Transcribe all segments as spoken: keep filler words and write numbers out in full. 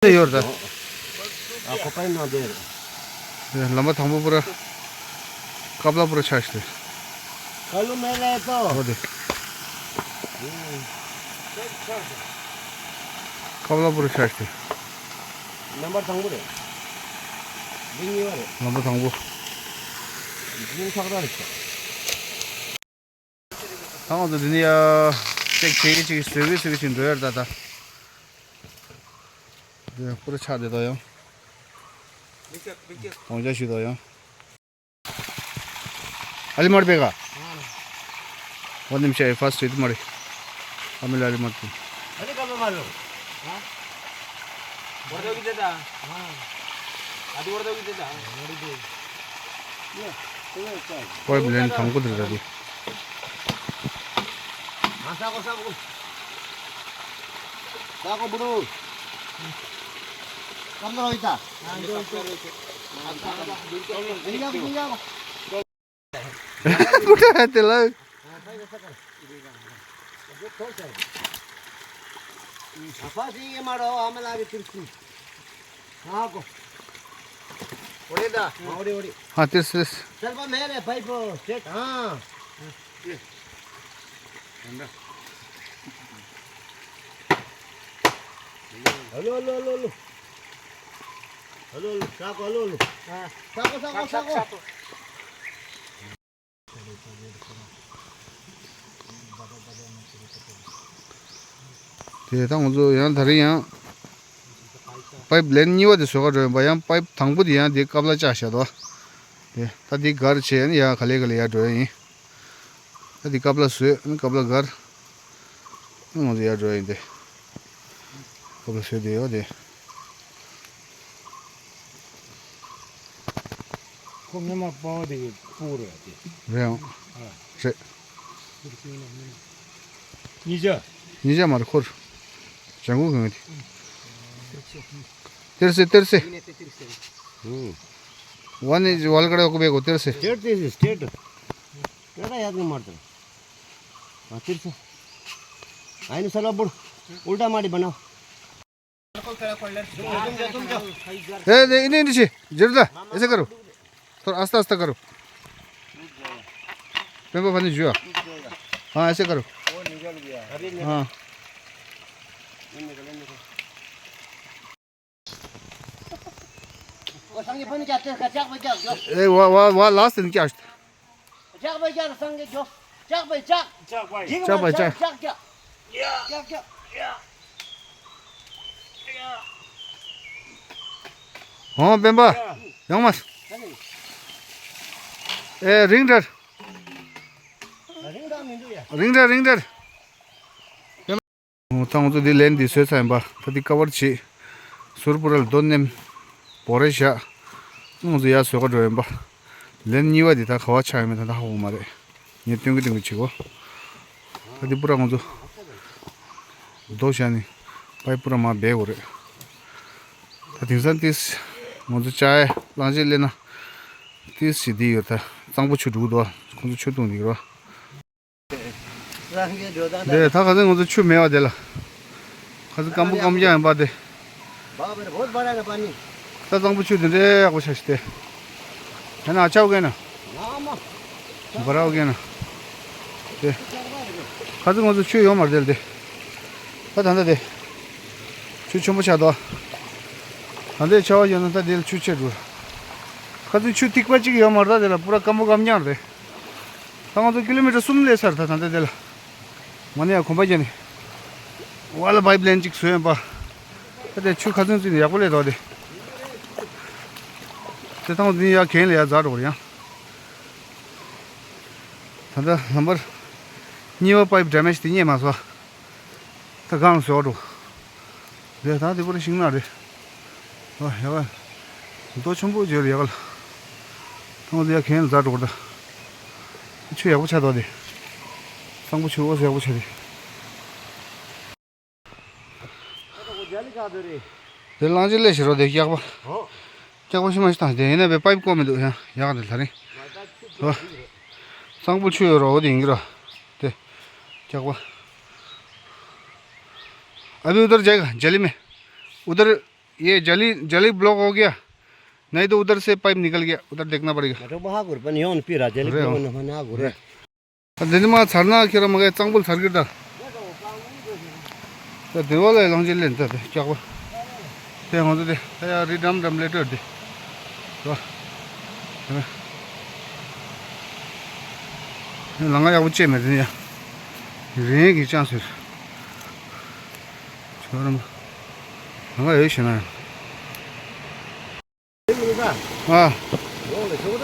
དེ་ཡོད་རེད་ད། ཨ་ཁོ་པའི་ནང་དེ་རེད། དེ་ལམ་པ་དང་པོ་པུ་ར། ཀབ་ལ་པུ་ར་ཆགས་ཤིག་དེ། ཀ་ལུ་མེ་ལེ་ཏོ། འོ་དེ། ཀབ་ལ་པུ་ར་ཆགས་ཤིག་དེ། ལམ་པ་དང་པོ་རེད། འདི་གཉིས་པ་རེད། ལམ་པ་དང་པོ། འདི་ཁག་ར་རེད། ད་ང་ཚོ་འདི་ནས་ཡ། ཅིག་བྱེད་ཀྱི་ཅིག་བཟོས་ཀྱི་བཟོས་ཀྱི་ཅིག་འགྲོ་ཡ་རེད་ད་ད། འདི་པུ་ར་ཆགས་བསྡད་དོ་ཡང་། དོང་རྒྱ་ཞུས་དོ་ཡང་། ཨ་ལི་མར་པེ་ག་ཝ་ནིམ་ཤ་ཡི་ཕར་སི་ཊི་མ་རེད། ཨ་མི་ལ་ཨ་ལི་མར་པེ། ཨ་ལི་ཀ་མ་མ་ལོ། ཧ། ཝར་དོ་གི་ཏེ་ད། ཨ་དི་ཝར་དོ་གི་ཏེ་ད། པའིབ་ལེན་དང་པོ་དེ་རེད་ད་དེ། ཨ་ས་གོ་ས་གོ། ས་གོ་བུ་རུ། ཀམ་ནོ་ཡི་ད། ཨ་འདོ་འདོ། ཨ་ཡ་གོ་ཡ་གོ། དེ་ལ། དེ་ད་ང་ཚོ་ཡང་ད་རིང་ཡང་པའིབ་ལེན་གཉིས་པ་དེ་བཟོ་ག་འགྲོ་ཡིན་པ། ཡང་པའིབ་དང་པོ་དེ་ཡང་དེ་ཀབ་ལ་བཅག་བཞག་འདུག་དེ་ད་དེ་གར་བྱས་ཡང་ག་ལེ་ག་ལེ་ཡར་འགྲོ་ཡ་ཡིན། ད་དེ་ཀབ་ལ་བཟོས། ཀབ་ལ་གར། ང་ཚོ་ཡར་འགྲོ་ཡ་ཡིན་དེ། ཀབ་ལ་བཟོས་དེ་ཡོད་དེ། ཁོ་སྔོན་མ་པ་བ་དེ་གི་སྤུ་གུ་རེད་དེ། རེད་ཨང་། ཨ། རེད། ཉིས་བརྒྱ། ཉིས་བརྒྱ་མ་རེད་ཁོ། ལྗང་གུ་གང་དེ། तेरे से तेरे से। हम्म। वन इज वाल कड़े को बेको तेरे से। स्ट्रेट तेरे से स्ट्रेट। तेरा याद नहीं मारता। हाँ तेरे से। आइन साला बुड़। उल्टा माड़ी बनाओ। ए, नहीं, नहीं, नीचे, जरूर दा, ऐसे करो। थोड़ा आस्ता, आस्ता करो। पेंपा पानी जुआ। हाँ, ऐसे करो। हाँ। ए, वाह, वाह, वाह, लास्ट दिन क्या? ལྕགས་པ་ལྕགས་སངས་རྒྱས་མགྱོགས། ལྕགས་པ་ལྕགས། ལྕགས་པ་ལྕགས། ལྕགས་པ་ལྕགས། ལྕགས་ལྕགས། ལྕགས་ལྕགས། འོང་སྤེན་པ། ཡོང་མ། ཨེ་རིང་འདྲ། རིང་འདྲ་མི་འདུག་ཡ། རིང་འདྲ་རིང་འདྲ། ད་ང་ཚོ་འདི་ལན་འདི་བཟོས་ཚར་ཡིན་པ། ད་འདི་ཀ་བར་བྱེད། ཟུར་པུ་ར་ལ་རྡོ་ནེམ། བོ་རེ་བཞག་ང་ཚོ་ཡར་བཟོ་ག་འགྲོ་ཡིན་པ། ལན་གཉིས་པ་འདི་ད་ག་བ་ཆགས་ཡོད་མེད་ད་ད་ཧ་གོ་མ་རེད། ངས་སྟོན་གི་སྟོན་གི་བྱེད་གོ། ད་འདི་པུ་ར་ང་ཚོ་རྡོ་བཞག་ནས་པའིབ་པུ་ར་མར་སྦས་དགོས་རེད། ད་དེང་སང་ཏིས་ང་ཚོ་ཅའི་གླང་ཆེན་སླེབས་ན་ཏིས་ཞིག་འདི་ཡོད། ད་གཙང་པོ་ཆུ་འགྲོ་གི་འདུག་ཁོང་ཚོ་ཆུ་བཏུང་འདི་གི་རོ། འདི་ད་ཁ་སང་ང་ཚོ་ཆུ་མེད་པ་དེ་ལ། ཁ་སང་སྐམ་པོ་སྐམ་རྐྱང་ཡིན་པ་དེ། ད་གཙང་པོ་ཆུ་དེ་འདྲའི་ཡག་པོ་ཆགས་ཤི་དེ། ཡང་ན་ཨ་ཆའོ་གན་ན། བ་རའོ་གན་ན། དེ། ཁ་སང་ང་ཚོ་ཆུ་ཡོད་མ་རེད་དེ་ལ་དེ། ད་ད་ད་དེ། ཆུ་ཆེན་པོ་ཆགས་འདུག་ད་ལྟའི་ཆར་པ་ཡོད་ན་ད་དེ་ལ་ཆུ་ཆེ་འགྲོ། ཁ་སང་ཆུ་ཐིགས་པ་གཅིག་ཡོད་མ་རེད་ད་དེ་ལ་པུ་ར་སྐམ་པོ་སྐམ་རྐྱང་རེད། ད་ང་ཚོ་ཀི་ལོ་མི་ཊར་གསུམ་སླེབས་ཚར་ད་ད་ལྟ་དེ་ལ། མ་ནས་ཡང་གོམ་པ་བརྒྱབ་ནས། ཝ་ལ་པའིབ་ལེན་གཅིག་བཟོས་ཡིན་པ། ད་དེ་ཆུ་ཁ་ཚོན་བརྩིས་ནས་ཡག་པོ་སླེབས་འདུག་དེ། དེ་ད་ང་ཚོ་འདི་ཡར་གན་ལ་ཡར་འཛེག་འགྲོ་གི་རེད་ཡང་། ད་ལྟ་ལམ་བར་གཉིས་པ་པའིབ་ཌེ་མེཇ་དེ་རྙེད་མ་སོང་། ད་གང་བཟོ་འགྲོ། རེད་ད་དེ་པུ་ར་ཤིང་ནགས་རེད། ཨ་ཡག་ག་རྡོ་ཆེན་པོ་བརྗོད་རེད་ཡག་ག་ལ། ད་ང་ཚོ་ཡར་གན་འཛེག་འགྲོ་གི་རེད་ད། ཆུ་ཡག་པོ་ཆགས་འདུག་དེ། གཙང་པོ་ཆུ་ཨོ་ཙི་ཡག་པོ་ཆགས་དེ། དེ་གླང་ཆེན་སླེབས་ཤི་རོ་དེ་སྐྱག་པ། ཨོ། སྐྱག་པ་ཤི་མ་ཤི་དང་དེ་ཡིན་ན་བའི་པའིབ་བཀོག་མི་འདུག་ཡང་ཡག་ག་དེ་ལ་རིང་། ཨོ། གཙང་པོ་ཆུ་ཡོད་རོ་འོ་དེ་ཡིན་གི་རོ། དེ། སྐྱག་པ། अभी उधर जाएगा, जल्दी में। उधर ये जाली, जाली ब्लॉक हो गया, नहीं तो उधर से पाइप निकल गया, उधर देखना पड़ेगा। मतलब वहाँ गुरपन योन पीरा जाली अरे ब्लॉक हाँ। न होना गुरे। ད་འདི་ནི་མ་ཚར་ན་ཁྱེད་རང་མ་གའི་གཙང་པོ་ཚར་གི་ད། ད་དེ་བ་ལ་ལོང་ཅི་ལེན་ད་དེ་ཀྱག་པ། དེ་ཧོན་དུ་དེ་ད་ཡ་རི་འགྲམ་འགྲམ་ལེ་སྤྲོད་དེ། ད། ལང་ང་ཡག་པོ་བཅད་མེད་དེ་ཡ། རིང་གི་ཅང་ཟེར། ཁྱོད་རང་། ལང་ང་ཡོད་ཤེ་ན། ཨ།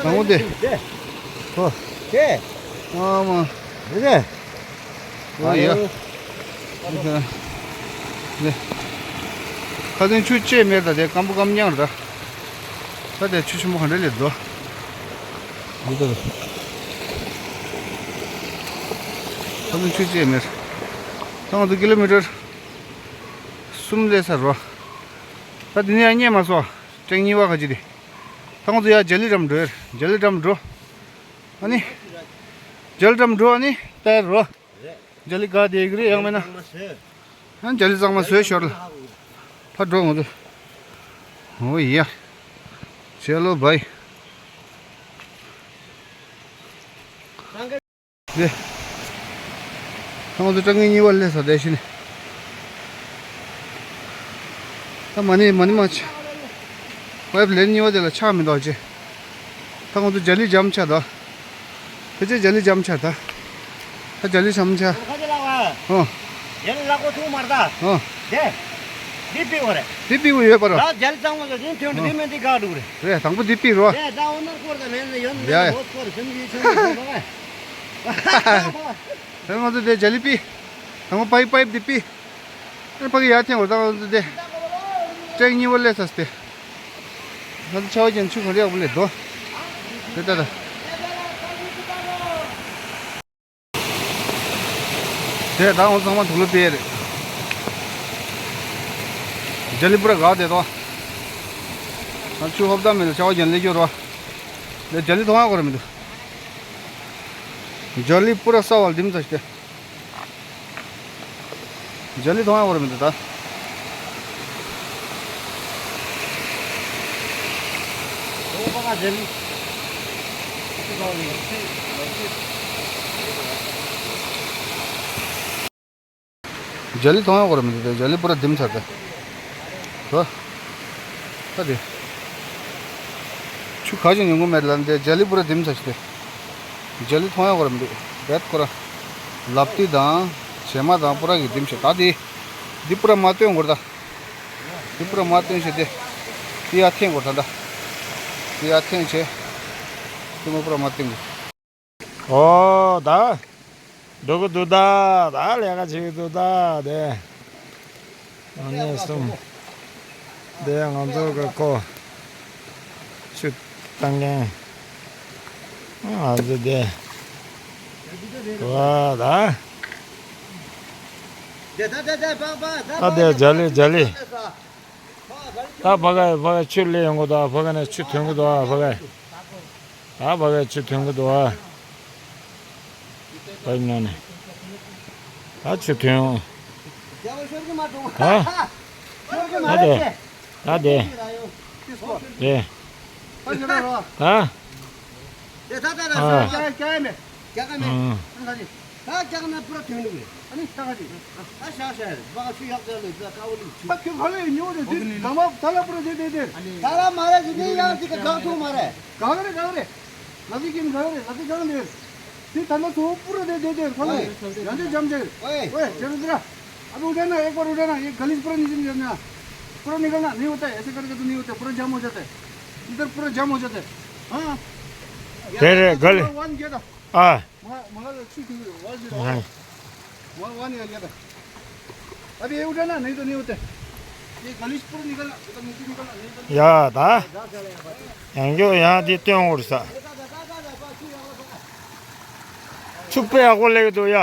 དང་པོ་དེ། ཧོ། དེ། ཨ་མ། དེ། ཨ་ཡ། དེ། ཁ་སང་ཆུ་ཆེ་མེད་ད་དེ་སྐམ་པོ་སྐམ་ཉག་ར། ད་དེ་ཆུ་ཆེན་པོ་ག་འདྲ་ལས་འདུག་འདི་ད། ཁ་སང་ཆུ་ཆེ་མེད། ད་ང་ཚོ་ཀི་ལོ་མི་ཊར་གསུམ་ལས་ས་རོ། ད་དེ་ནས་ཡང་རྙེད་མ་སོང་། ཀྲེང་གཉིས་པ་ག་ཅི་དེ། ད་ང་ཚོ་ཡ་ཇ་ལི་འགྲམ་འགྲོ་ཡར། ཇ་ལི་འགྲམ་འགྲོ། ཨ་ནི། ཇ་ལི་འགྲམ་འགྲོ་ཨ་ནི་ལྟ་ཡར་རོ། ཇ་ལི་ག་དེ་གི་རེད་ཡང་མེད་ན། ཨ་ཇ་ལི་གཙང་མ་བཟོས་ཤོར་ལ། ཕར་འགྲོ་ང་ཚོ། ཨོ་ཡ། ཇ་ལོ་བའི། དེ། ད་ང་ཚོ་ཀྲང་གི་གཉིས་པ་སླེབས་ས་དེ་ཤི་ནི། ད་མ་ནི་མ་ནི་མ་ཆ། ཝེབ་ལེན་གཉིས་པ་དེ་ལ་ཆག་མི་འདུག་ཅེ། ད་ང་ཚོ་ཇ་ལི་འཇམ་ཆག་ད། ཕལ་ཆེར་ཇ་ལི་འཇམ་ཆག་ད། ད་ཇ་ལི་འཇམ་ཆག་ཨོ། ཇ་ལི་ལག་པ་ཐུག་མར་ད། ཨོ། དེ། འདི་པི་བ་རེད། འདི་པི་བ་ཡོད་པ་རོ། ད་ཇ་ལི་གཙང་མ་ཟ་ཅིང་ཐོན་འདི་མེད་འདི་ག་འགྲོ་རེད། རེད་དང་པོ་འདི་པི་རོ། དེ་ད་འོ་ནར་སྐོར་ད་མེད་ན་ཡོད་ན་ཡ་ཡ། མེད་ན་ཧོ་སྐོར་སེམས་ཀྱི་ཆུང་ཆུང་ད་ང་ཚོ་དེ་ཇ་ལི་པི། དང་པོ་པའི་པའི་པི་དེ་པི། ཨེ་ཕ་གི་ཡར་འཐེན་འོ་ད་ང་ཚོ་དེ། ཀྲེང་གཉིས་པ་སླེབས་ས་སྟེ། ང་ཚོ་ཆ་བ་ཅན་ཆུ་གང་རེ་ཡག་པོ་སླེབས་འདུག་དེ་ལྟ་ད། དེ་ད་འོ་ཚང་མ་དུག་ལོག་དེ་རེད། ཇ་ལི་པུ་ར་ག་དེ་དོ། ང་ཆུ་ཧོབ་ད་མེད་ལ་ཆ་བ་ཅན་སླེབས་རྒྱུ་རོ། དེ་ཇ་ལི་མཐོང་ཡག་གོ་ར་མི་འདུག་ཇ་ལི་པུ་ར་ས་བ་ལ་དིམ་ཚ་ཞིག་དེ། ཇ་ལི་མཐོང་ཡག་གོ་ར་མི་འདུག་ད། ཇ་ལི་མཐོང་ཡག་གོ་ར་མི་འདུག་ད། ཇ་ལི་པུ་ར་དིམ་ཚ་དེ། ད། ད་དེ། ཆུ་ཁ་ཅིག་ཉུང་གོ་མེད་ལ་འདི་ཇ་ལི་པུ་ར་དིམ་ཚ་ཞིག་དེ། ཇ་ལི་མཐོང་ཡག་གོ་ར་མི་འདུག་བེད་ཁོ་ར། ལབ་ཏི་དང་། བྱེ་མ་དང་པུ་ར་གི་དིམ་ཞིག་ད་དེ། འདི་པུ་ར་མ་སྟོན་གོ་ར་ད། འདི་པུ་ར་མ་སྟོན་ཞིག་དེ། དེ་ཡར་འཐེན་གོ་ད་ད། དེ་ཡར་འཐེན་བྱས། དེ་མ་པུ་ར་མ་སྟོན་གོ། ཨོ་ད། འགྲོ་གི་འདུག་ད། ད་ལས་ཀ་བྱེད་ཀྱི་འདུག་ད་དེ། ཨ་ནེ་གསུམ། དེ་ང་ཚོ་གི་ཁོ། ཆུ་བཏང་མཁན། ང་ཚོ་དེ། བ་ད། ཨ་དེ་ཇ་ལི་ཇ་ལི། ད་ཕ་ག་ཕ་ག་ཆུ་སླེབས་ཡོང་གི་འདུག་ཕ་ག་ནས་ཆུ་ཐོན་གི་འདུག་ཕ་ག་ད་ཕ་ག་ཆུ་ཐོན་གི་འདུག་ཨ། ཕ་གི་ནང་ནས། ད་ཆུ་ཐོན་ཡོང་། ད། ད་དེ། ད་དེ། དེ། ད། ཨ། ཨ། ད་རྒྱག་ན་པུ་ར་ཐོན་ནི་རེད། ཨ་ནི་ད་ག་དེ། ད་ཤ་ཤ་རེད། ད་ཀ་བོ་ལི་ཆུ། ད་ཁྱོད་ཧ་ལས་ཉོ་རེད། དེ་དང་པོ་ད་ལ་པུ་ར་དེ་དེ་དེ། ད་ལ་མ་རེད། དེ་ནས་ཡང་དེ་ག་གང་ཐུག་མ་རེད། ག་ག་རེད། ག་ག་རེད། ལ་དེ་ཀྱིན་ག་ག་རེད། ལ་དེ་གང་དེ། དེ་ད་ལ་ཚོ་པུ་ར་དེ་དེ་དེ་ཧ་ལས། ཡང་དེ་འཇམ་ཅིག་ཨོའི། ཨོའི། ཇེ་རུ་དེ་ར། अब उठा ना, एक बार उठा ना, ये गलीज पूरा नीचे नहीं जाना। पूरा निकलना, नहीं होता है, ऐसे करके तो नहीं होता है, पूरा जाम हो जाता है। इधर पूरा जाम हो जाता है। हाँ। तेरे गल- वन गया था। ཨ། वहाँ, वहाँ से ठीक है, वहाँ से ཨ། वहाँ, वहाँ निकल गया था। अब ये उठा ना, नहीं तो नहीं होता है। ये गलीज पूरा निकलना, इधर नीचे निकलना, नहीं तो नहीं। ཡ་ད། ཡང་འགྱོ་ཡང་དེ་སྟོན་འོར་ས། ཆུ་པེ་ཡག་པོ་སླེབས་འདུག་ཡ།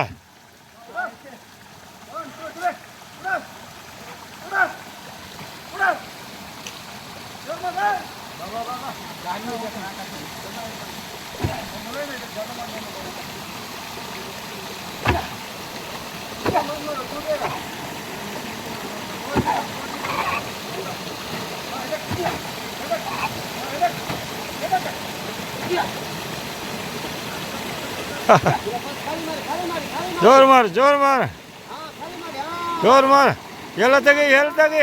जोर मार, जोर मार। जोर मार। ये ला तक, ये ला तक।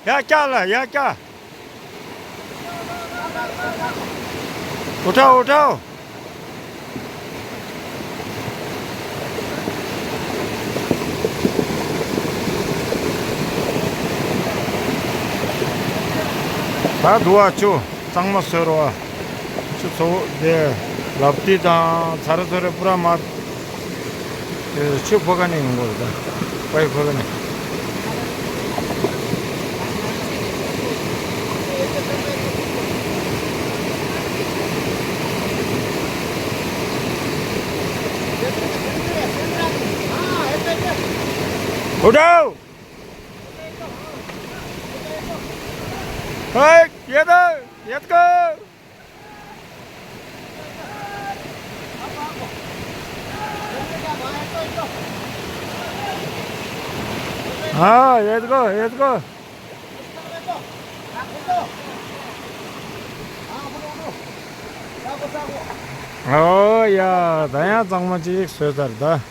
या क्या ला, या क्या? उठाओ, उठाओ। ད་དུ་བ་ཆུ་གཙང་མ་བཟོས་རོ། ཆུ་ཚོ་དེ་ལབ་ཏི་དང་ཚ་ར་ཚོ་རེ་པུ་ར་མ། ཆུ་ཕོ་ཁ་ནས་ཡོང་གོ་རེད་ད། པའི་ཕོ་ཁ་ནས། उठाओ। ए, ये दो, ये को। हाँ, ये को, ये को। ཨོ་ཡ། ད་ཡང་གཙང་མ་ཅིག་བཟོས་ཚར་ད།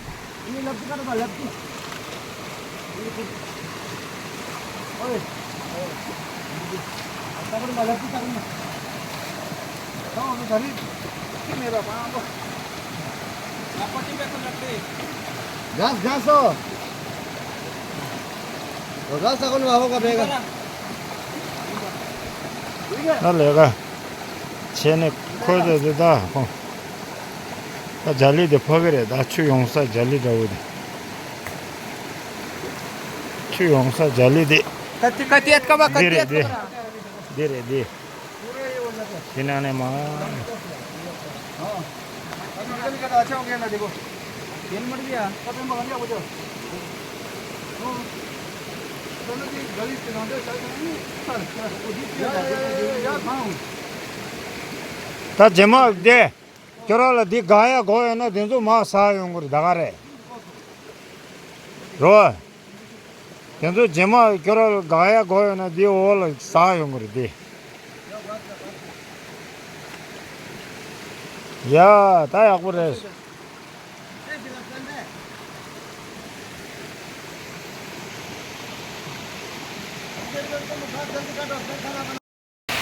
घास, घास हो। तो घास तक होगा बेगा। ད་ལས་ཀ་བྱས་ནས་ཁོ་ཚོ་དེ་ད་ཁོང་ད་ཇ་ལི་དེ་ཕོག་གི་རེད། ད་ཆུ་ཡོང་ས་ཇ་ལི་འདྲ་བོ་དེ། ཆུ་ཡོང་ས་ཇ་ལི་དེ། कति कति एतका बा འདི་कति རེད། འདི་एतका बा। འདི་རེད་འདི། དེ་ནང་ནས་མ། तेल मर गया। ད་རྗེས་མ་དེ་ཁྱོད་རང་ལ་འདི་དགག་ཡ་དགོས་ཡོད་ན་དེ་ཚོ་མར་ཟག་ཡོང་གི་རེད། ད་ག་རེད་རོ། དེ་ཚོ་རྗེས་མ་ཁྱོད་རང་ལ་དགག་ཡ་དགོས་ཡོད་ན་འདི་འོག་ལ་ཟག་ཡོང་གི་རེད་འདི། ཡ་ད་ཡག་པོ་རེད།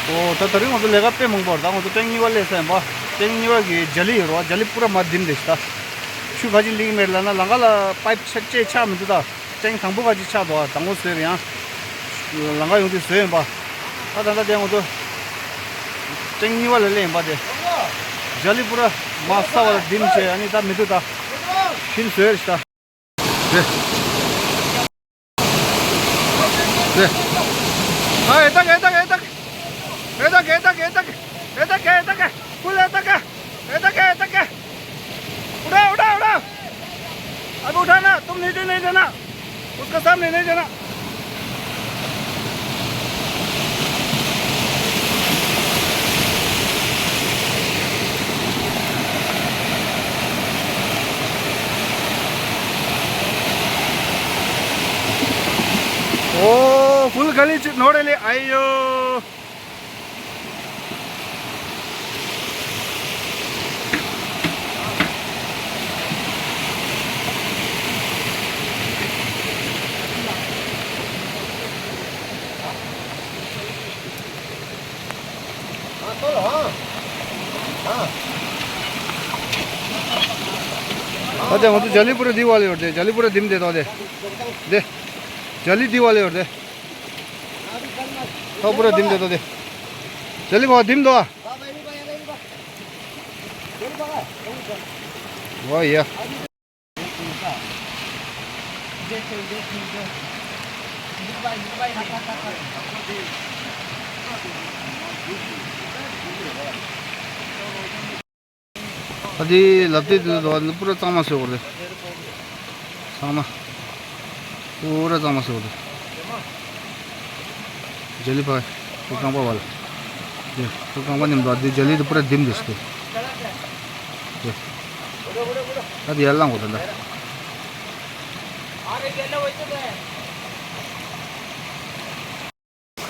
ཨོ་ད་ད་རིང་ང་ཚོ་ལས་ཀ་དཔེ་མང་པོ་རེད། ད་ང་ཚོ་ཐེངས་གཉིས་པ་སླེབས་ས་ཡིན་པ། ཐེངས་གཉིས་པ་གི་ཇ་ལི་ཡོད་རོ། ཇ་ལི་པུ་ར་མར་ལྡིམ་བསྡད་ཤག་ད། ཆུ་ག་ཅི་ལིག་མེད་ལབ་ན་ལམ་ཁ་ལ་པའིབ་ཆག་ཅེས་ཆག་མི་འདུག་ད། ཐེངས་དང་པོ་ག་ཅི་ཆག་འདུག་ཨ། དང་པོ་བཟོས་རེད་ཡང་། ལམ་ཁ་ཡོང་དུས་བཟོས་ཡིན་པ། ད་ད་ལྟ་དེ་ང་ཚོ་ཐེངས་གཉིས་པ་ལ་སླེབས་ཡིན་པ་དེ། ཇ་ལི་པུ་ར་མར་ས་བ་ལ་ལྡིམ་བྱས། ཨ་ནི་ད་མི་འདུག་ད། ཕྱིར་བཟོས་རེད་ཤག་ད། རེད། རེད། ཨ་ཨེ་ཏག་ཨེ་ཏག་ཨེ་ཏག་ཨེ་ཏག་ཨེ་ཏག་ཨེ་ཏག་ཨེ་ཏག་ཨེ་ཏག་ཨེ་ཏག་ཨེ་ཏག་ཨེ་ཏག་ཨེ་ཏག་ཨེ་ཏག उठा, उठा, उठा। अभी उठा ना, तुम नीचे नहीं जाना। उसका सामने नहीं जाना। ओ, फुल गली चि-, नोड़े ले आइयो। ཨ་ཅག་ང་ཚོ་ཇ་ལི་པུ་ར་འདི་བ་ལ་ཡོད་དེ། ཇ་ལི་པུ་ར་འདིམ་དེ་དོ་དེ། དེ། ཇ་ལི་འདི་བ་ལ་ཡོད་དེ། ཐོག་པུ་ར་འདིམ་དེ་དོ་དེ། ཇ་ལི་བ་འདིམ་དོ། ཝ་ཡ། ད་དེ་ལབ་དེ་དེ་དོ་པུ་ར་གཙང་མ་བཟོས་པ་རེད། ཚང་མ། པུ་ར་གཙང་མ་བཟོས་པ་རེད། ཇ་ལི་ཕ། ཕོ་རྐང་པ་བ་ལ། དེ་ཕོ་རྐང་པ་ཉམས་དོ། དེ་ཇ་ལི་དེ་པུ་ར་ལྡིམ་དེ་ཤི་དེ། ད་དེ་ཡར་ལངས་གོ་ད་ད།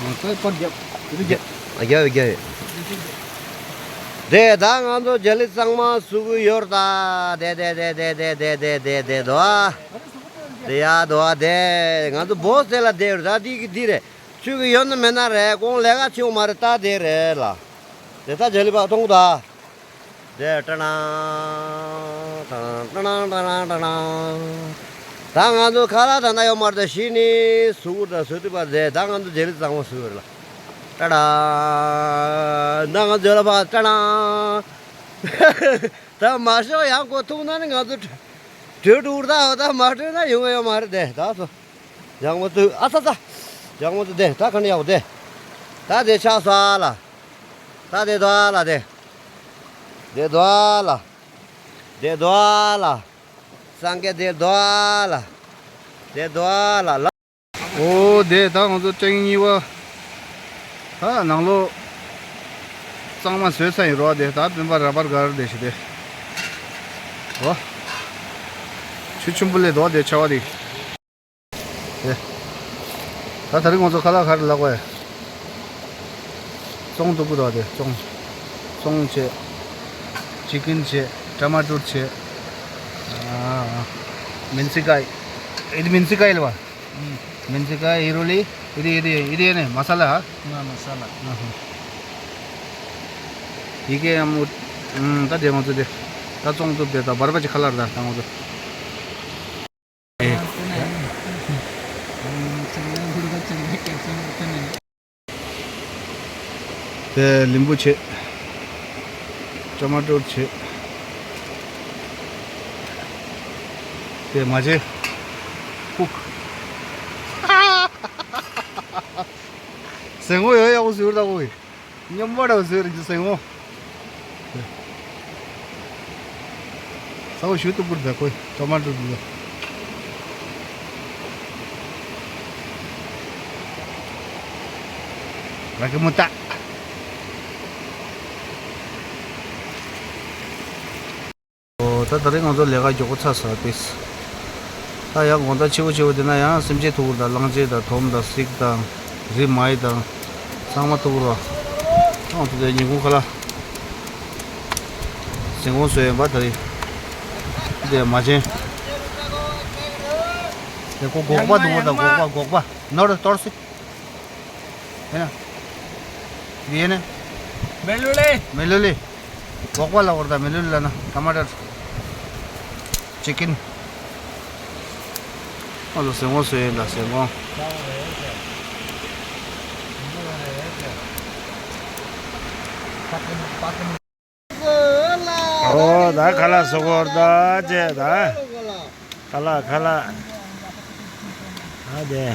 རྒྱབ་རྒྱབ་རྒྱབ། དེ་ད་ང་ཚོ་རྒྱ་ལི་གཙང་མ་བཟོ་གི་ཡོད་རེད་ད། དེ་དེ་དེ་དེ་དེ་དེ་དེ་དེ་དེ་དོ། དེ་ཡ་དོ་དེ་ང་ཚོ་བོ་སེ་ལ་དེ་རེད་ད། དེ་གི་དེ་རེད། ཆུ་གི་ཡོད་ན་མེད་ན་རེད། ཁོང་ལས་ཀ་བྱེད་ཡོང་མ་རེད་ད། དེ་རེད་ལ། དེ་ད་རྒྱ་ལི་པ་མཐོང་གི་ད། དེ་ཀྲ་ནང་ཀྲ་ནང་ཀྲ་ནང་ཀྲ་ནང་ཀྲ་ནང་། ད་ང་ཚོ་ཁ་ལག་ད་ལྟ་ཡོད་མ་རེད་ད། གཞི་ནས་ཟུག་ད་ཟོས་དུས་པ་དེ་ད་ང་ཚོ་རྒྱ་ལི་གཙང་མ་ཟོས་རེད་ལ། ཀྲ་ནང་། ད་ང་ཚོ་ལ་ཕ་ཀྲ་ནང་། ད་མ་ཤོག་ཡང་ཁོ་ཐུག་ན་ནི་ང་ཚོ་གྲོད་གྲོད་འུར་ད་ད་མ་གྲོད་ན་ཡོང་གི་ཡོད་མ་རེད་དེ། ད་སོ་ཡག་མོ་ཚུ་ཨ་ཚ་ཚ། ཡག་མོ་ཚུ་དེ་ད་ག་ནས་ཡག་པོ་དེ། ད་དེ་ཆགས་སོ་ཨ་ལ། ད་དེ་དོ་ཨ་ལ་དེ། དེ་དོ་ཨ་ལ། དེ་དོ་ཨ་ལ། སངས་རྒྱས་དེ་དོ་ཨ་ལ། དེ་དོ་ཨ་ལ་ལ། ཨོ་དེ་ད་ང་ཚོ་ཅང་གཉིས་པ། ད་ནང་ལོ་གཙང་མ་བཟོས་ས་ཡིན་རོ། དེ་ད་སྤུན་པ་ར་པར་གར་དེ་ཞིག་དེ། ཨོ། ཆུ་ཆེན་པོ་ལས་དོ་དེ་ཆེ་བ་དེ། དེ། ད་དེ་རིང་ང་ཚོ་ཁ་ལག་ག་རེ་ལབ་དགོས། ཙོང་སྡུག་པོ་དང་དེ་ཙོང་། ཙོང་བྱས། ཅི་ཀིན་བྱས། ཊ་མ་ཊོ་བྱས། ཨ། མིན་སི་ཀའི། ཨེ་དེ་མིན་སི་ཀའི་ལ་བ། མིན་སི་ཀའི་ཨི་རུ་ལི། ཨི་རི་ཨི་རི་ཨི་རི་ནས་མ་ས་ལ། ང་མ་ས་ལ། ཨ་ཧ། ཡི་གེ་ཡང་མོ། ད་དེ་ང་ཚོ་དེ། ད་ཙོང་སྡུག་དེ་ད་བར་པ་ཅིག་ཁ་ལག་རེད་ད་ད་ང་ཚོ། དེ་ལིམ་བུ་བྱས། ཊ་མ་ཊོ་བྱས། དེ་མ་བྱས། ཀུག། ཟེ་ངོ་ཡོད་ཡག་པོ་ཟེར་ད་ཀོ། སྙོམས་པ་འདྲ་བོ་བཟོས་རེད་ཀྱི་སེང་མོ། ས་འོག་ཞུ་ཏུ་པུར་ད་ཁོས་ཊོ་མ་ཊོ་འདི་ལ། ར་ཀི་མུ་ཏ། ཨོ། ད་ད་རེས་ང་ཚོ་ལས་ཀ་མགྱོགས་པོ་ཚར་སོང་ཨ་ཏིས། ད་ཡང་དགོང་དག་ཕྱི་པོ་ཕྱི་པོ་དེ་ན་ཡང་སེམས་ཅན་ཐུག་དང་གླང་ཆེན་དང་དོམ་དང་གཟིག་དང་རི་མའི་དང་ཚང་མ་ཐུག་རོ། ཨང་དུ་དེ་ཉིན་གུང་ཁ་ལ་ཟིན་གུང་བཟོས་ཡོད་པ་ད་རེས། དེ་མ་ཆེན། དེ་ཀོ་སྒོག་པ་འདུག་པ་དང་སྒོག་པ་སྒོག་པ་ནོར་གཏོར་སྲིད། ཡིན་ན། ཡིན་ན། མེ་ལུ་ལེ། མེ་ལུ་ལེ། སྒོག་པ་ལ་བར་ད་མེ་ལུ་ལེ་ལ་ན་ཊ་མ་ཊར། ཅི་ཀིན། ཨ་ལོ་ཟེ་ངོ་ཟེ་ཡིན་ད་ཟེ་ངོ། ཨོ་ད་ཁ་ལག་བཟོ་གོ་ད་ཅེ་ད། ཁ་ལག་ཁ་ལག་ཨ་དེ།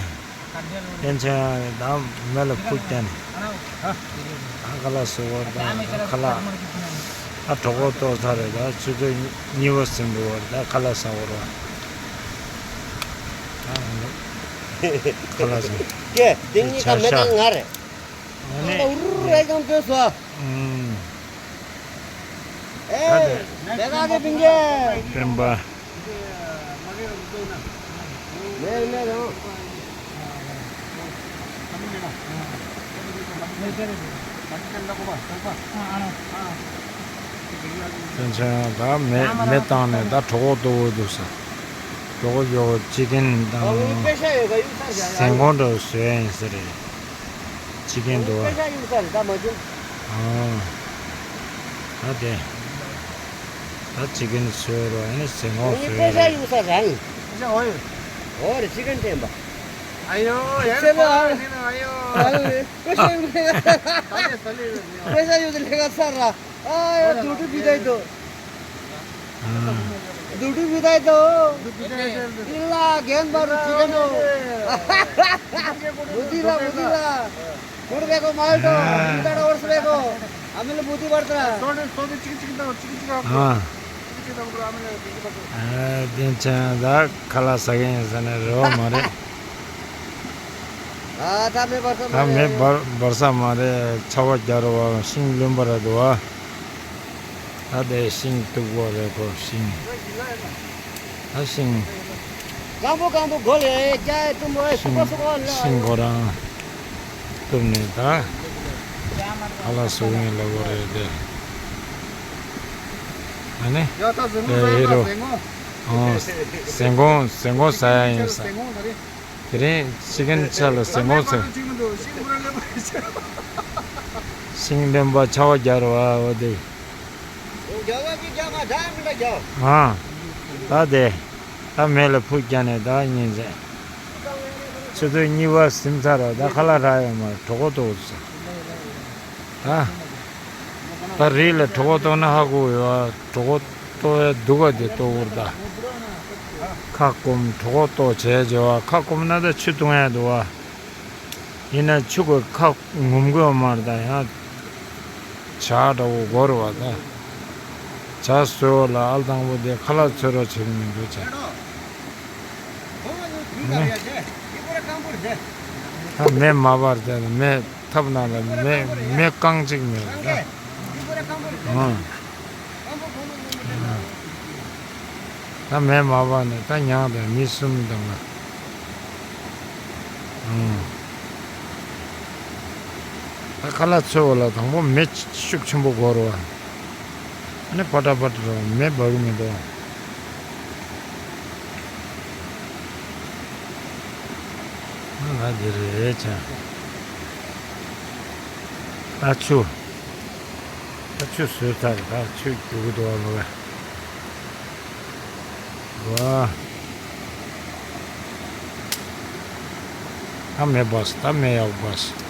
ཡན་ཆད་ད་མེ་ལ་ཕུག་བསྟན། ཨ་ཁ་ལག་བཟོ་གོ་ད་ཁ་ལག་ཨ་གྲོད་ཁོག་ལྟོགས་ཚར་རེད་ད་ཆུ་ཚོད་གཉིས་པ་ཟིན་འགྲོ་བར་ད་ཁ་ལག་ཟ་གོ་ར། ཁ་ལག་ཟ། ཀྱེ་དེ་གཉིས་ཀ་མེ་ཏང་ང་རེད། ཨ་ནི། ཨ་ད་ཨུ་རུ་རེ་ཀང་ཏོས་སོ། ཨུམ། ཨེ། ད་དེ། དེ་ག་གི་པིང་གེ། སྤེན་པ། ནེ་ནེ་རང་། དེ་ཚོ་ད་མེ་མེ་བཏང་ནས་ད་གྲོད་ཁོག་ལྟོགས་འདུག་ཟེར། གྲོད་ཁོག་ཡོད་ཅི་ཀིན་དང་། ཟན་གོང་འདྲ་བཟོས་ཡིན་ཟེར་རེད། ཅི་ཀིན་འདུག་ཨ། པེ་ཤ་ཡུག་ས་རེད་ད་མ་བྱུང་། ཨ། ད་དེ། ད་ཅི་ཀིན་བཟོས་རོ་ཨ་ནི་ཟན་གོང་ངའི་པེ་ཤ་ཡུག་ས་རང་ཡིན། པེ་ཤ་འོ་ཡོད། འོ་རེད་ཅི་ཀིན་བསྟན་པ། ཨ་ཡོ་ཡ་ཚེ་ལོ་ཨ། ཨ་ཡོ། པེ་ཤ་ཡུག་ལས་ཀ་ས་ར། ཨ་ཡོ་དུ་ཏུ་བི་ད་ཡི་དོ། དུ་ཏུ་བི་ད་ཡི་དོ། ཨི་ལ་རྒན་པ་རུ་ཅི་ཀིན་དོ། མུ་ཏི་ལ་མུ་ཏི་ལ། ཨ། དེ་ཚོ་ད་ཁ་ལག་ཟ་མཁན་ཡིན་ཟེར་ན་རེ་བ་མ་རེད། ད་མེ་འབར་ས་མ་རེད། ཚ་བ་རྒྱག་རེད་བ། ཤིང་རློན་པ་རེད་འདུག་བ། ད་དེ་ཤིང་སྟུག་པོ་རེད་ཁོ་ཤིང་། ད་ཤིང་། ཤིང་ཤིང་ཁོ་རང་། བཏུབ་ནས་ད་ཁ་ལག་བཟོ་མཁན་ལ་གོ་རེད་དེ། ཨ་ནི། ཡ་ད་ཟེ་ངོ་ཟེ་ཧེ་རོ། ཟེ་ངོ་ཨོ། ཟེ་ངོ་ཟེ་ངོ་ཟ་ཡ་ཡིན་ས། ཟེ་ངོ་ད་རེད། དེ་རིང་ཤི་ཀན་ཆ་ལ་ཟེ་ངོ་ཟེར། ཤིང་ལེན་པ་ཆ་བ་རྒྱག་རོགས་ཨ་འོ་དེ། རྒྱག་པ་ཅིག་རྒྱག་པ་ད་མི་འདྲ་རྒྱག་ཨ། ད་དེ། ད་མེ་ལ་ཕུ་བརྒྱབ་ནས་ད་ཉིན་མཚན། ཆུ་ཚོད་གཉིས་པ་ཟིན་ཚར་རོ། ད་ཁ་ལག་རག་ཡོད་མ་རེད། གྲོད་ཁོག་ལྟོགས་སོང་། ད། ད་རི་ལ་གྲོད་ཁོག་ལྟོགས་ན་ཧ་གོ་ཡོད་ཨ། གྲོད་ཁོག་ལྟོགས་ཡ་སྡུག་ག་དེ་ལྟོགས་འུར་ད། ཁ་སྐོམ་གྲོད་ཁོག་ལྟོགས་བྱས་བྱས་བ། ཁ་སྐོམ་ན་ད་ཆུ་བཏུང་ཡ་འདུག་བ། ཡིན་ན་ཆུ་གོས་ཁ་ངོམ་དགོས་མ་རེད། ད་ཡང་ཇ་འདྲ་བོ་འགོར་བ་ད། ཇ་བཟོས་ལ་ཨ་ལ་དང་པོ་དེ་ཁ་ལག་འཚོལ་རོགས་བྱེད་ཀྱི་མི་འདུག་ཅེ། ད་མེ་མ་བར་དེ་ལ་མེ་ཐབ་ནང་ལ་མེ་མེ་རྐང་གཅིག་མེད་རེད་ད། ཨང་། ད་མེ་མ་བར་ནས་ད་མྱངས་དང་མི་གསུམ་དང་ང་། ཨང་། ད་ཁ་ལག་འཚོལ་བ་ལ་དང་པོ་མེ་ཤུགས་ཆེན་པོ་འགོར་བ། ཨ་ནི་ཕ་ཏྲ་ཕ་ཏྲ་རོ་མེ་འབར་གི་མི་འདུག་ང་ལ་དེ་རེད་ཅང་། ད་ཆུ། ད་ཆུ་བཟོས་ཚར། ད་ཆུ་རྒྱུག་གི་འདུག་ལོ་བས། ཝ། ད་མེ་འབར་སོང་། ད་མེ་ཡག་པོ་འབར་སོང་།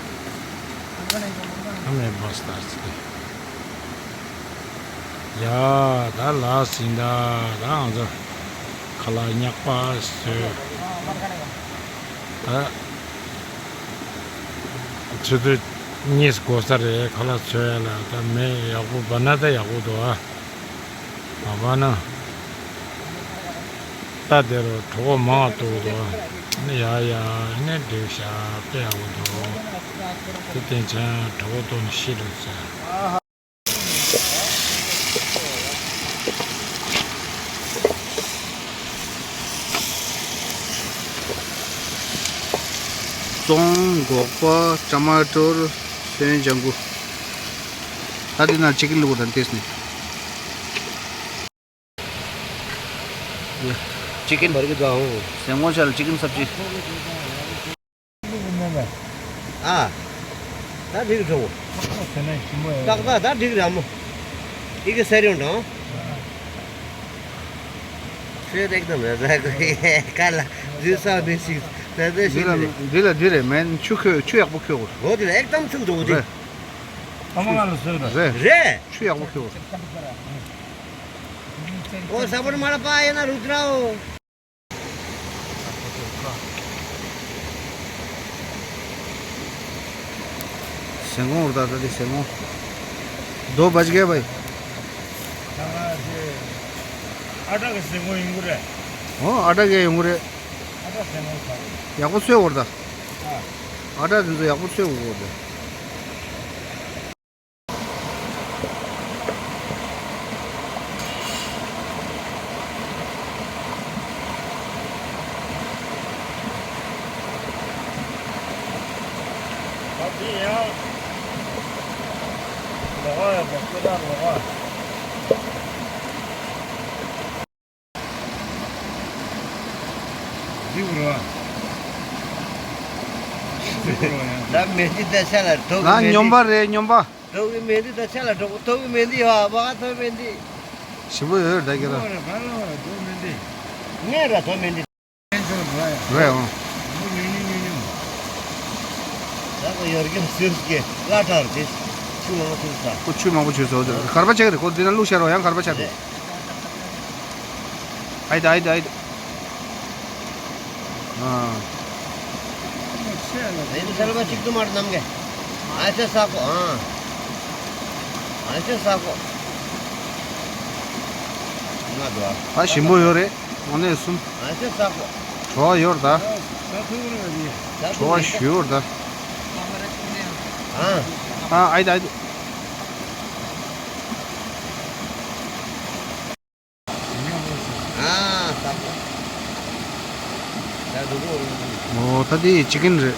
ད་མེ་འབར་སོང་། ད་ཅི། ཡ། ད་ལ་ཟིན་ད། ད་ང་ཚོ་ཁ་ལག་ཉག་པ་བཟོས། ད་ཆུ་ཚོད་གཉིས་འགོར་ས་རེད། ཁ་ལག་འཚོལ་ཡ་ལ། ད་མེ་ཡག་པོ་འབར་ན་ད་ཡག་པོ་འདུག་ཨ། མ་འབར་ན། ད་དེ་རུ་གྲོད་ཁོག་མང་བ་འདུག་འདུག་ཨ་ནི། ཡ་ཡ། ཨ་ནི་འགྲིག་ཤག་དཔེ་ཡག་པོ་འདུག་དེ་བསྟན་ཅན་གྲོད་ཁོག་ལྟོགས་ནས་ཤི་འགྲོ་ཟེར། ཙོང་། སྒོག་པ། ཊ་མ་ཊོར། སོན་ལྗང་གུ། ད་འདི་ན་ཅི་ཀིན་བླུགས་དང་ཏེས་ནི། ཅི་ཀིན་བར་གི་ད་ཧོ། ཟེ་ངོ་ཆ་ལ་ཅི་ཀིན་སབ་ཅི། ཨ། ད་འགྲིག་འགྲོ། ཏག་ཏག་ད་འགྲིག་ར་མོ། ཨི་གི་སེ་རིང་དང་། ཤེས་རིག་དང་མེད་ཟ་གི་ཀ་ལ་རི་ས་ནི་ཞིག་ད་ད་འདི་ཞིག་ལ་རེད། འདི་ལ་འདི་རེད། མེན་ཆུ་ཁོས་ཆུ་ཡག་པོ་ཁོས་གོ། འོ་དེ་ལ་ཨེག་དམ་ཚུགས་འདུག་འོ་དེ། རེད། ཨ་མ་ང་ལ་ཟོས་ད། རེད། རེད། ཆུ་ཡག་པོ་ཁོས་གོ། འོ་ས་བོན་མ་ལ་པ་ཡེ་ན་རུ་ཏྲའོ། ཟེ་ངོ་རུ་ད་ད་དེ་ཟེ་ངོ། दो बज गए भाई। ཨ་ཏྲ་གི་ཟེ་ངོ་ཡོང་གི་རེད། ཨོ་ཨ་ཏྲ་གི་ཡོང་གི་རེད། ཨ་ཏྲ་ཟེ་ངོ་ས་རེད། ཡག་པོ་ཚོས་འོར་ད། ཨ་ཏྲ་དེ་ཚོ་ཡག་པོ་ཚོས་འོར་ད། འདི་བོར་བ། འདི་བོར་བ་ཡང་། ད་མེ་འདི་ད་ཆ་ལ་འགྲོ་གི་ང་མེ་སྨྱོན་འདི། པ་རེད་སྨྱོན་པ། འགྲོ་གི་མེ་འདི་ད་ཆ་ལ་འགྲོ་གི་འགྲོ་གི་མེ་འདི་ཡ་བ་ག་ཐོ་མེ་འདི། ཞིམ་པོ་ཡོད་རེད་ད་ཁྱེད་རང་། འགྲོ་རེད་ག་ལ་འགྲོ་མེ་འདི། ངས་ར་ཐོ་མེ་འདི། རེད་འོང་། ད་ཁོ་ཡར་རྒྱུག་ཟེར་གི་བླ་བྲག་རེད། ཆུ་མང་པོ་ཆུ་ས། ཁོ་ཆུ་མང་པོ་ཆུ་ས་འོ་ཙི་གར་པ་ཆེ་གི་རེད། ཁོ་འདི་ན་བླུགས་ཤར་རོ་ཡང་གར་པ་ཆགས་རེད། ཨའི་ད་ཨའི་ད་ཨའི་ད། ཨ། ཨའི་ད་ས་ལ་པ་གཅིག་ཏུ་མར་ནམ་གེ། ཨའི་ད་ས་ཀོ་ཨ། ཨའི་ད་ས་ཀོ། ང་དོ་ཨ། ད་ཞིམ་པོ་ཡོད་རེད། ཨ་ནེ་གསུམ། ཨ་ཅེ་ས་ཀོ། བྲོ་བ་ཡོད་རེད་ད། ད་ཐུག་རེད་ཡིན། ད་བྲོ་བ་ཞུ་ཡོད་རེད་ད། ཨ། ཨ་ཨའི་ད་ཨའི་ད། ཨ་ས་ཀོ། ད་འགྲོ་གོ་རེད། ཨོ་ད་དེ་ཅི་ཀིན་རེད།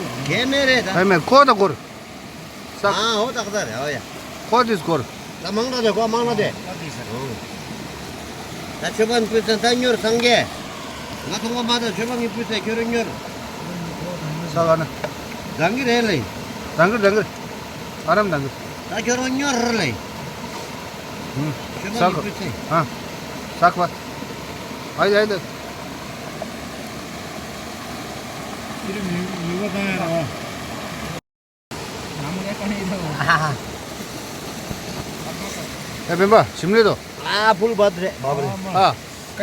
གས་མེད་རེད་ད། ཨེ་མེད་ཁོ་ད་སྐོར། ས། ཨ་ཧོ་ཏག་ཏག་རེད་ཨོ་ཡ། ཁོ་དེ་སྐོར། ད་མང་ན་རེད་ཁོ་མང་ན་རེད། ད་མཆོད་པ་ཕུལ་ཚེ་ད་ཉོར་སངས་རྒྱས། ང་ཐོང་པ་མ་ད་མཆོད་པ་ངས་ཕུལ་ཚེ་ཁྱོད་རང་ཉོར། ས་ག་ན། རང་གི་རེད་ལེ། རང་གི་རང་གི། ཨ་རམ་རང་གི། ད་ཁྱོད་རང་ཉོར་ལེ། ཧུམ། མཆོད་པ་ས་ངས་ག་ཕུལ་ཚེ། ཨ། ས་ག་བ། ཨ་ཡ་ཡ། ཨ་ཧ་ཧ། ཨེ་སྤེན་པ་ཞིམ་ལེ་དོ། ཨ་ཕུལ་བད་རེད་བབ་རེད། ཨ།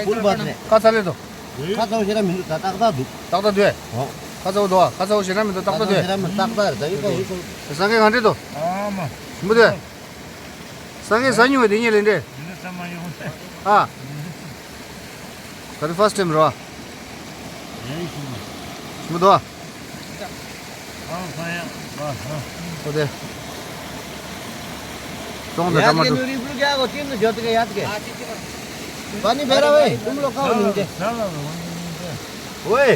ཕུལ་བད་རེད། ཁ་ཚ་ལེ་དོ། ཁ་ཚ་བོ་ཞེ་དྲག་མི་འདུག་ད་ཏག་ཏག་འདུག་ཏག་ཏག་འདུག་ཨོ། ཁ་ཚ་བོ་དོ་ཨ། ཁ་ཚ་བོ་ཞེ་དྲག་མི་འདུག་ཏག་ཏག་འདུག་ཁ་ཚ་བོ་ཞེ་དྲག་མི་འདུག་ཏག་ཏག་རེད་ད་ཡིན་ཁ་ཡིན་ཁ། སངས་རྒྱས་གང་འདྲེ་དོ། ཨ་མ། ཞིམ་པོ་དོ། སངས་རྒྱས་ཟ་མྱོང་བའི་དེ་ཉིད་ལས་འདྲེ། ཨ། ད་རེས་first time རོ། ཞིམ་པོ་དོ། ཨོ་དེ། ཙོང་དང་ཀྲ་མ་ཀྲུ། याद के नूरी ब्लू क्या को तीन जो के याद के। पानी बेरा भाई तुम लोग खाओ नीचे। ओए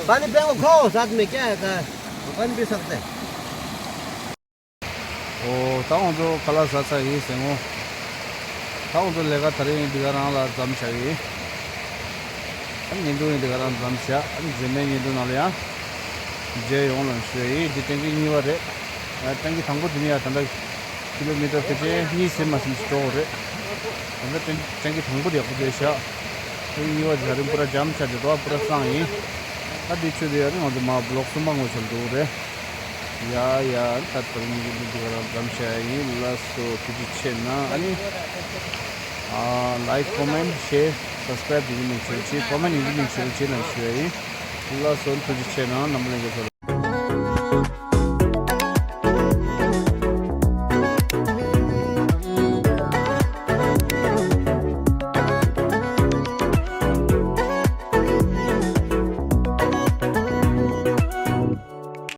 पानी पियो खाओ साथ में क्या है पानी पी सकते हैं। ཨོ། ད་ང་ཚོ་ཁ་ལག་ཟ་ཚར་ཡིན་ཟེར་ངོ་། ད་ང་ཚོ་ལས་ཀ་དེ་རིང་འདི་ག་རང་ལ་མཚམས་བཞག་ཡིན། ཨ་ནི་བརྙན་ཐུང་ཡིན་འདི་ག་རང་མཚམས་བཞག་ཨ་ནི་རྗེས་མའི་བརྙན་ཐུང་ནང་ལ་ཡང་མཇལ་ཡོང་ལ་ཞུ་ཡིན། འདི་ཊེང་ཀི་གཉིས་པ་རེད། ཨ་ཊེང་ཀི་དང་པོ་འདི་ནི་ཡ་ད་ལྟ་ཀི་ལོ་མི་ཊར་ཕལ་ཆེར་གཉིས་ཟིན་མ་ཟིན་ཞིག་འགྲོ་དགོས་རེད། ད་ལྟ་ཊེང་ཊེང་ཀི་དང་པོ་འདི་ཡག་པོ་བཟོས་བཞག་ཊེང་ཀི་གཉིས་པ་འདི་ད་རིང་པུ་ར་འཇམ་ཆགས་བྱས་འདུག་ཨ་པུ་ར་སངས་ཡིན། ཨ་འདི་ཆུ་དེ་ཡ་ནི་ང་ཚོ་མ་བི་ལོག་གསུམ་པ་ངོ་ཆོར་འགྲོ་གི་རེད། ཡ་ཡ། ད་དེ་རིང་གི་འདི་ག་རང་མཚམས་བཞག་ཡིན། ལགས་སོ་ཐུགས་རྗེ་ཆེ་གནང་། ཨ་ནི་ཨ་like, comment, share, subscribe འདི་ནི་མི་བརྗེད་རོགས་གྱིས། ཀོ་མེན་ཊི་འདི་ནི་མི་བརྗེད་རོགས་གྱིས་ལབ་ཞུ་ཡ་ཡིན། ལགས་སོ་ཐུགས་རྗེ་ཆེ་གནང་། རྣམ་པ་ལྷན་རྒྱས་ཚོ་ལ།